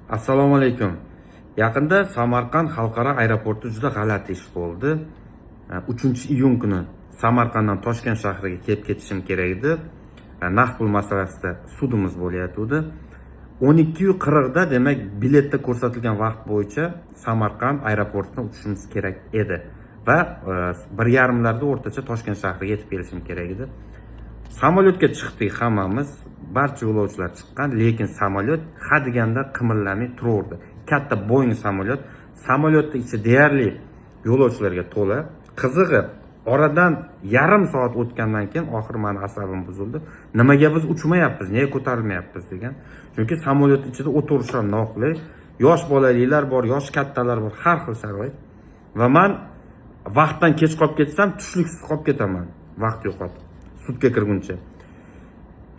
Assalomu alaykum. Yaqinda Samarqand xalqaro aeroportida juda g'alati ish bo'ldi. 3-iyun kuni Samarqanddan Toshkent shahriga kelib ketishim kerak edi. Naqd pul masalasida sudimiz bo'layotgandi. 12:40 da, demak, biletda ko'rsatilgan vaqt bo'yicha Samarqand aeroportidan uchishimiz kerak edi va 1:30 larda o'rtacha Toshkent shahriga yetib kelishim kerak edi. Samolyotga chiqdik hammamiz, barcha yo'lovchilar chiqqan, lekin samolyot ha deganda qimirlamay turaverdi. Katta Boeing samolyot, samolyotni ichi deyarli yo'lovchilarga to'la. Qizig'i, oradan yarim soat o'tgandan keyin oxiri mani asabim buzildi. Nimaga biz uchmayapmiz, nega ko'tarilmayapmiz degan. Chunki samolyot ichida o'tirish ham noqulay. Yosh bolaliklar bor, yosh kattalar bor, har xil sharoit. Va man vaqtdan kech qolib ketsam, tushliksiz qolib ketaman, vaqt yo'qotib, sudga kirguncha.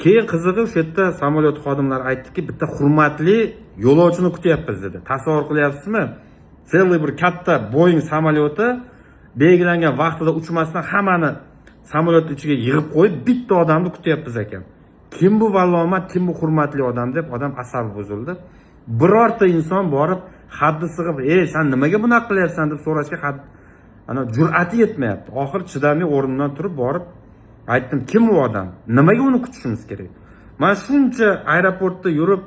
Keyin qizig'i, o'sha yerda samolyot xodimlari aytdiki, bitta hurmatli yo'lovchini kutyapmiz dedi. Tasavvur qilyapsizmi? Целый bir katta Boeing samolyoti belgilangan vaqtida uchmasdan hammani samolyot ichiga yig'ib qo'yib, bitta odamni kutyapmiz ekan. Kim bu vallomat, kim bu hurmatli odam deb odam asabi buzildi. Birorta inson borib haddi sig'ib, "Ey, san nimaga bunaqa qilyapsan?" deb so'rashga had ana jur'ati yetmayapti. Oxiri chidamay o'rnimdan turib borib aytdim, kim u odam? Nimaga uni kutishimiz kerak? Man shuncha aeroportda yurib,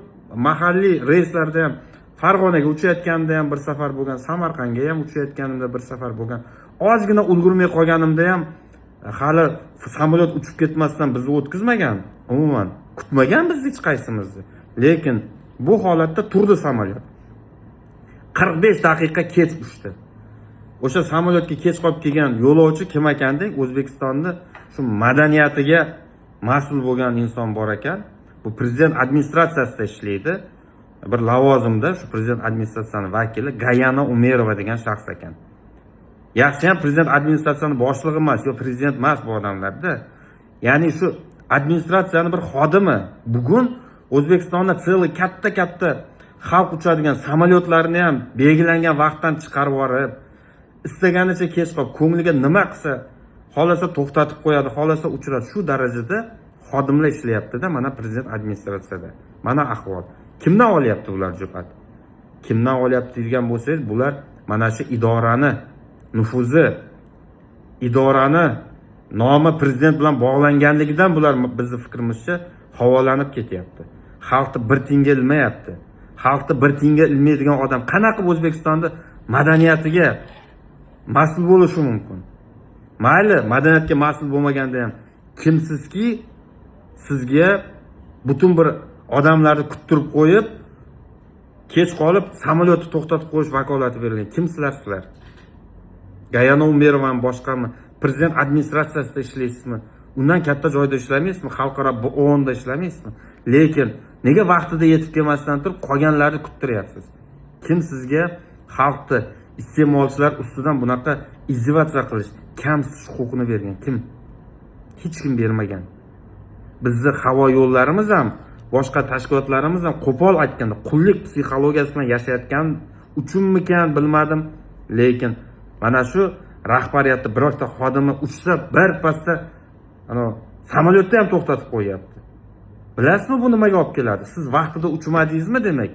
mahalliy reyslarda ham, Farg'onaga uchayotganimda ham bir safar bo'lgan, Samarqandga ham uchayotganimda bir safar bo'lgan. Ozgina ulgurmay qolganimda ham hali samolyot uchib ketmasdan bizni o'tkazmagan, umuman kutmagan bizni hech qaysimizni. Lekin bu holatda turdi samolyot. 45 daqiqa kech uchdi. O'sha samolyotga kech qolib kelgan yo'lovchi kim ekan deng, O'zbekistonni shu madaniyatiga mas'ul bo'lgan inson bor ekan. Bu prezident administratsiyasida ishlaydi. Bir lavozimda shu prezident administratsiyani vakili Gayana Umerova degan shaxs ekan. Yaxshiyam prezident administratsiyani boshlig'i emas, yo prezident emas bu odamlarda. Ya'ni shu administratsiyani bir xodimi. Bugun O'zbekistonda целый katta-katta xalq uchadigan samolyotlarni ham belgilangan vaqtdan chiqarib yuborib, istaganicha kech qolib, ko'ngliga nima qilsa, xohlasa to'xtatib qo'yadi, xohlasa uchiradi. Shu darajada xodimlar ishlayapti-da mana prezident administratsiyada. Mana ahvol. Kimdan olyapti bular jur'at? Kimdan olyapti degan bo'lsangiz, bular mana shu idorani nufuzi, idorani nomi prezident bilan bog'langanligidan bular bizni fikrimizcha havolanib ketyapti. Xalqni bir tiyinga ilmayapti. Xalqni bir tiyinga ilmaydigan odam qanaqa qilib O'zbekistonda madaniyatiga mas'ul bo'lishi mumkin? Mayli, madaniyatga mas'ul bo'lmaganda ham kimsizki sizga butun bir odamlarni kuttirib qo'yib, kech qolib samolyotni to'xtatib qo'yish vakolati berilgan? Kimsizlar sizlar? Gayana Umerovami, boshqami? Prezident administratsiyasida ishlaysizmi? Undan katta joyda ishlamaysizmi? Xalqaro OONda ishlamaysizmi? Lekin nega vaqtida yetib kelmasdan turib qolganlarni kuttiryapsiz? Kim sizga xalqni, iste'molchilar ustidan bunaqa издеваться qilish, kamsitish huquqini bergan? Kim? Hech kim bermagan. Bizni havo yo'llarimiz ham, boshqa tashkilotlarimiz ham qo'pol aytganda qullik psixologiyasi bilan yashayotgan uchunmikan, bilmadim, lekin mana shu rahbariyatni birorta xodimi uchsa, bir pasda ana samolyotda ham to'xtatib qo'yyapti. Bilasizmi, bu nimaga olib keladi? Siz vaqtida uchmadingizmi, demak,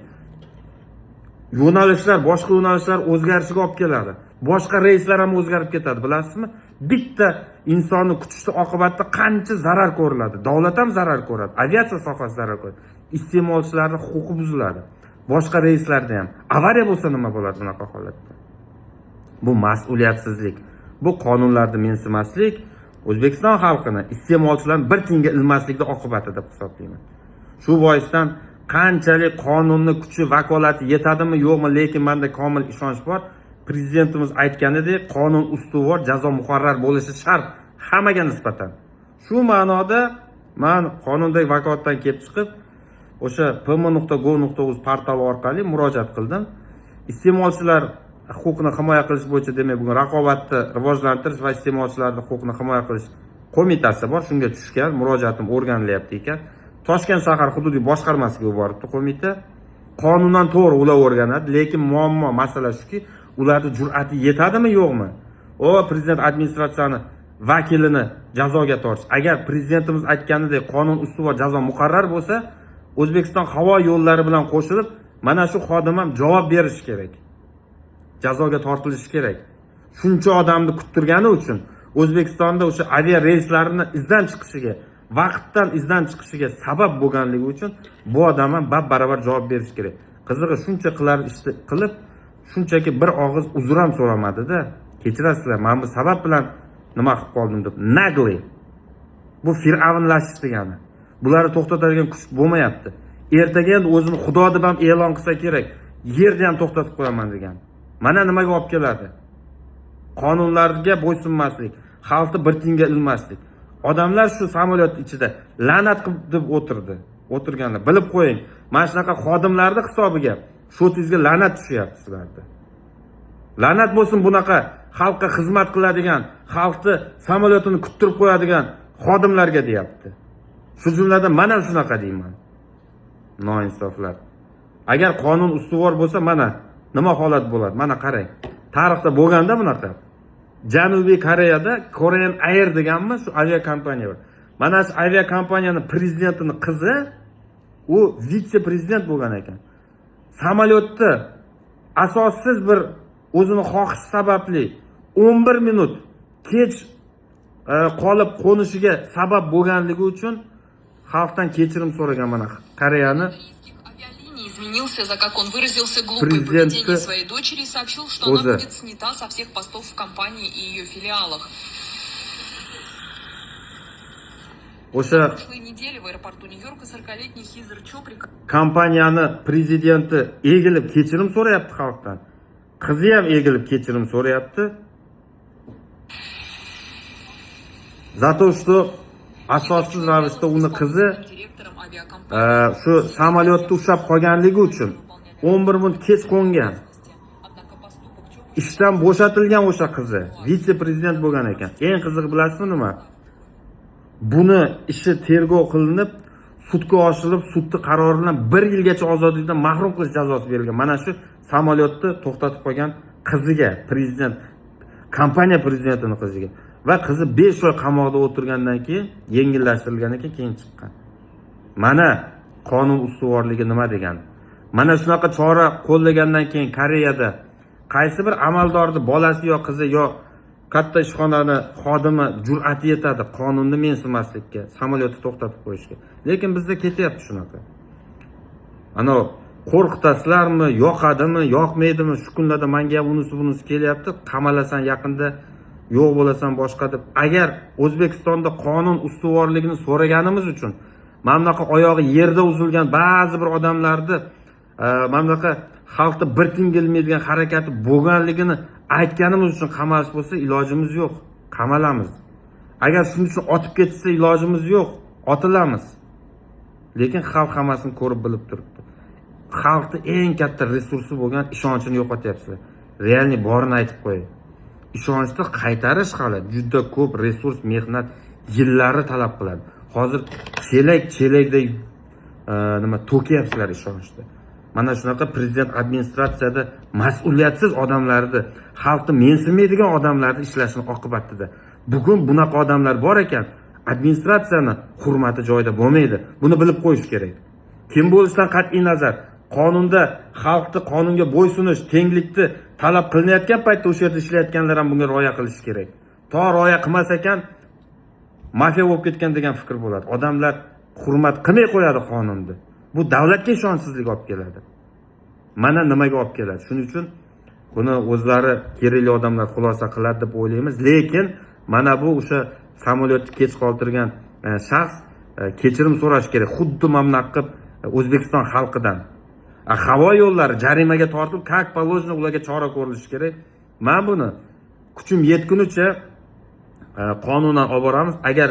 yo'nalishlar, boshqa yo'nalishlar o'zgarishiga olib keladi. Boshqa reyslar ham o'zgarib ketadi, bilasizmi? Bitta insonni kutishni oqibatida qancha zarar ko'riladi. Davlat ham zarar ko'radi, aviatsiya sohasi zarar ko'radi. Iste'molchilarning huquqi buziladi. Boshqa reyslarda ham avariya bo'lsa nima bo'ladi bunaqa holatda? Bu mas'uliyatsizlik. Bu qonunlarni mensimaslik, O'zbekiston xalqini, iste'molchilarni bir tiyinga ilmaslikni oqibati deb hisoblayman. Shu boisdan qanchalik qonunni kuchi, vakolati yetadimi, yo'qmi, lekin menda komil ishonch bor. Prezidentimiz aytganidek, qonun ustuvor, jazo muqarrar bo'lishi shart hammaga nisbatan. Shu ma'noda man qonundagi vakolatdan kelib chiqib, o'sha pm.gov.uz portali orqali murojaat qildim. Iste'molchilar huquqini himoya qilish bo'yicha, demak, bugun raqobatni rivojlantirish va iste'molchilarni huquqini himoya qilish qo'mitasi bor, shunga tushgan murojaatim o'rganilyapti ekan. Toshkent shahar hududiy boshqarmasiga yuboribdi qo'mita. Qonundan to'g'ri ular o'rganadi, lekin muammo, masala shuki, ularni jur'ati yetadimi, yo'qmi? O prezident administratsiyani vakilini jazoga tortish. Agar prezidentimiz aytganidek qonun ustuvor, jazo muqarrar bo'lsa, O'zbekiston havo yo'llari bilan qo'shilib Mana shu xodim ham javob berishi kerak. Jazoga tortilishi kerak. Shuncha odamni kuttirgani uchun O'zbekistonda o'sha avia reyslarni izdan chiqishiga, vaqtdan izdan chiqishiga sabab bo'lganligi uchun bu odam ham bab baravar javob berishi kerak. Qizig'i, shuncha qilar ishni qilib, shunchaki bir og'iz uzr ham so'ramadida. Kechirasizlar, mana bu sabab bilan nima qilib qoldim deb. Наглый. Bu fir'avnlashish degani. Bularni to'xtatadigan kuch bo'lmayapti. Ertaga endi o'zini xudo deb ham e'lon qilsa kerak. Yerni ham to'xtatib qo'yaman degan. Mana nimaga olib keladi. Qonunlarga bo'ysunmaslik, xalqni bir tiyinga ilmaslik. Odamlar shu samolyot ichida la'nat qilib deb o'tirdi. O'tirganlar. Bilib qo'ying, mana shunaqa xodimlarni hisobiga shotingizga la'nat tushyapti sizlarda. La'nat bo'lsin bunaqa xalqqa xizmat qiladigan, xalqni samolyotini kuttirib qo'yadigan xodimlarga deyapti. Shu jumladan men ham shunaqa deyman. Noinsoflar. Agar qonun ustuvor bo'lsa, mana nima holat bo'ladi? Mana qarang. Tarixda bo'lganda bunaqa. Janubiy Koreyada Korean Air deganmi shu aviakompaniya bor. Mana shu aviakompaniyani prezidentini qizi u vitse-prezident bo'lgan ekan. Samolyotda asossiz bir o'zini xohishi sababli 11 minut kech qolib qo'nishiga sabab bo'lganligi uchun xalqdan kechirim so'ragan mana Koreyani Корейских авиалиний изменился за, как он выразился, глупое Президент поведение своей дочери и сообщил, что она O'zi. Будет снята со всех постов в компании и ее филиалах. O'sha На прошлой неделе в аэропорту Нью-Йорка 40-летний Хизер Чопри kompaniyani prezidenti egilib kechirim so'rayapti xalqdan. Qizi ham egilib kechirim so'rayapti. За то, что asossiz ravishda uni qizi директором авиакомпании. Shu samolyotda ushlab qolganligi uchun 11 minut kech qo'ngan. Однако поступок Чопри Ishdan bo'shatilgan o'sha qizi, vitse-prezident bo'lgan ekan. Eng qizig'i bilasizmi nima? Buni ishi tergov qilinib, sudga oshirilib, sudni qarori bilan 1 yilgacha ozodlikdan mahrum qilish jazosi berilgan. Mana shu samolyotni to'xtatib qo'ygan qiziga, prezident, kompaniya prezidentini qiziga. Va qizi 5 oy qamoqda o'tirgandan keyin yengillashtirilgandan keyin chiqqan. Mana qonun ustuvorligi nima degani. Mana shunaqa chora qo'llagandan keyin Koreyada qaysi bir amaldorni bolasi yo qizi yo katta ishxonani xodimi jur'ati yetadi qonunni mensimaslikka, samolyotni to'xtatib qo'yishga? Lekin bizda ketyapti shunaqa. Ana qo'rqitasizlarmi, yoqadimi, yoqmaydimi? Shu kunlarda menga ham unisi bunisi kelyapti. Qamalasan yaqinda, yo'q bo'lasan boshqa deb. Agar O'zbekistonda qonun ustuvorligini so'raganimiz uchun mana bunaqa oyog'i yerda uzilgan ba'zi bir odamlarni mana bunaqa xalqni bir tiyinga ilmaydigan harakati bo'lganligini aytganimiz uchun qamalish bo'lsa, ilojimiz yo'q, qamalamiz. Agar shuning uchun otib ketishsa, ilojimiz yo'q, otilamiz. Lekin xalq hammasini ko'rib bilib turibdi. Xalqni eng katta resursi bo'lgan ishonchini yo'qotyapsizlar. Реальный borini aytib qo'yay. Ishonchni qaytarish hali juda ko'p resurs, mehnat, yillarni talab qiladi. Hozir chelak chelakday nima to'kyapsizlar ishonchni. Mana shunaqa prezident administratsiyada mas'uliyatsiz odamlarni, xalqni mensimaydigan odamlarni ishlashini oqibatida. Bugun bunaqa odamlar bor ekan, administratsiyani hurmati joyida bo'lmaydi. Buni bilib qo'yish kerak. Kim bo'lishidan qat'iy nazar, qonunda xalqni qonunga bo'ysunish, tenglikni talab qilinayotgan paytda o'sha yerda ishlayotganlar ham bunga rioya qilishi kerak. To rioya qilmas ekan, mafiya bo'lib ketgan degan fikr bo'ladi. Odamlar hurmat qilmay qo'yadi qonunni. Bu davlatga ishonchsizlik olib keladi. Mana nimaga olib keladi. Shuning uchun buni o'zlari kerakli odamlar xulosa qiladi deb o'ylaymiz. Lekin mana bu o'sha samolyotni kech qoldirgan shaxs kechirim so'rashi kerak. Xuddi mana bunaqa qilib O'zbekiston xalqidan. Havo yo'llari jarimaga tortib, как положено ularga chora ko'rilishi kerak. Men buni kuchim yetgunicha qonunan olib boramiz. Agar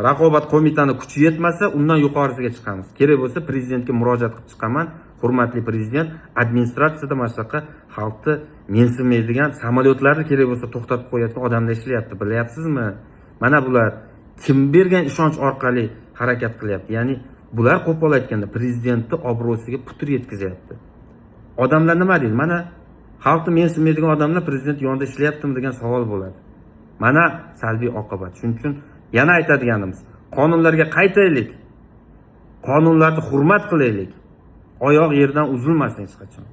raqobat qo'mitani kuchi yetmasa, undan yuqorisiga chiqamiz. Kerak bo'lsa prezidentga murojaat qilib chiqaman. Hurmatli prezident, administratsiyada mana shunaqa xalqni mensimaydigan, samolyotlarni kerak bo'lsa to'xtatib qo'yayotgan odamlar ishlayapti, bilyapsizmi? Mana bular kim bergan ishonch orqali harakat qilyapti? Ya'ni bular qo'pol aytganda prezidentni obro'siga putur yetkazyapti. Odamlar nima deydi? Mana xalqni mensimaydigan odamlar prezident yonida ishlayaptimi degan savol bo'ladi. Mana salbiy oqibat. Shuning uchun yana aytadiganimiz, qonunlarga qaytaylik. Qonunlarni hurmat qilaylik. Oyoq yerdan uzilmasin hech qachon.